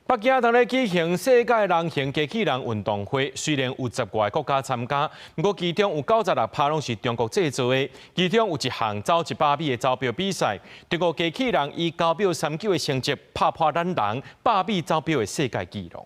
北京當咧舉行世界人形機器人運動會，雖然有10外個國家參加，毋過其中有96趴攏是中國製造的。其中有一項走100米的走標比賽，中國機器人以9秒39的成績拍破咱人100米走標的世界紀錄。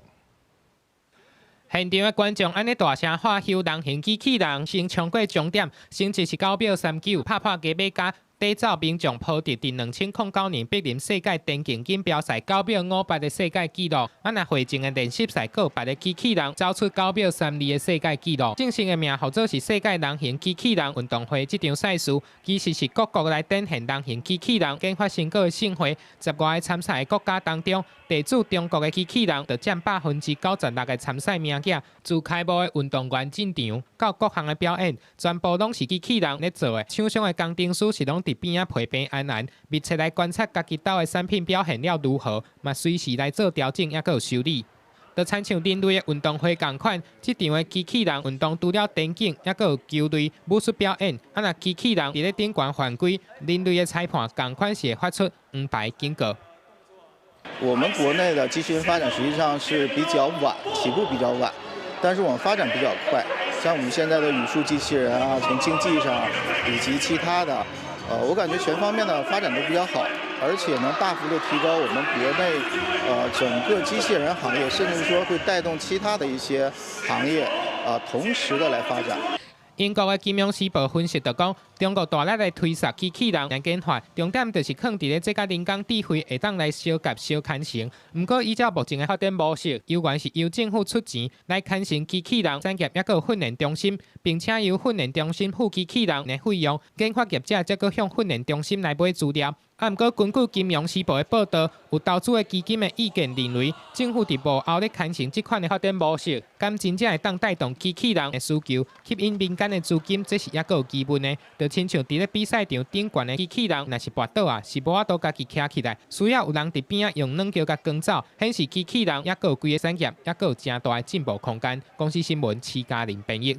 現場的觀眾按呢大聲喝唏人形機器人先衝過終點，成績是9秒39，拍破牙買加短走名將波特佇2009年柏林世界田徑錦標賽9秒58的世界紀錄。啊，若會前的練習賽，閣有別个機器人走出9秒32的世界紀錄。正式的名號做是世界人形機器人運動會，這場賽事其實是各國來展現人形機器人研發成果的盛會。10外個參賽的國家當中，地主中國的機器人就佔96%的參賽名額。自開幕的運動員進場到各項的表演，全部攏是機器人咧做的。廠商的工程師是攏佇邊仔陪平安安，密切來觀察家己兜的產品表現了如何，嘛隨時來做調整，抑閣有修理。就親像人類的運動會仝款，這場的機器人運動除了田徑，抑閣有球類、武術表演。啊，若機器人佇咧頂懸犯規，人類的裁判仝款是會發出黃牌警告。我們國內的機器人發展實際上是比較晚，起步比較晚，但是我們發展比較快。像我們現在的語數機器人啊，從經濟上以及其他的，我感覺全方面的發展都比較好，而且能大幅度提高我們國內整個機器人行業，甚至說會帶動其他的一些行業啊，同時的來發展。英國的《金融時報》分析就講，中國大力來推捒機器人來研發，重點就是囥佇咧這佮人工智慧會當來相夾相牽成。毋過依照目前的發展模式，猶原是由政府出錢來牽成機器人產業，抑閣有訓練中心，並且由訓練中心付機器人的費用，研發業者則閣向訓練中心來買資料。啊，毋過根據《金融時報》的報導，有投資的基金的意見認為，政府佇幕後咧牽成這款的發展模式，敢真正會當帶動機器人的需求，吸引民間的資金，這是抑閣有疑問的。就親像佇咧比賽場頂懸的機器人，若是跋倒啊，是無法度家己徛起來，需要有人佇邊仔用軟轎共扛走，顯示機器人抑閣有規个產業，抑閣有誠大的進步空間。公視新聞，徐嘉玲編譯。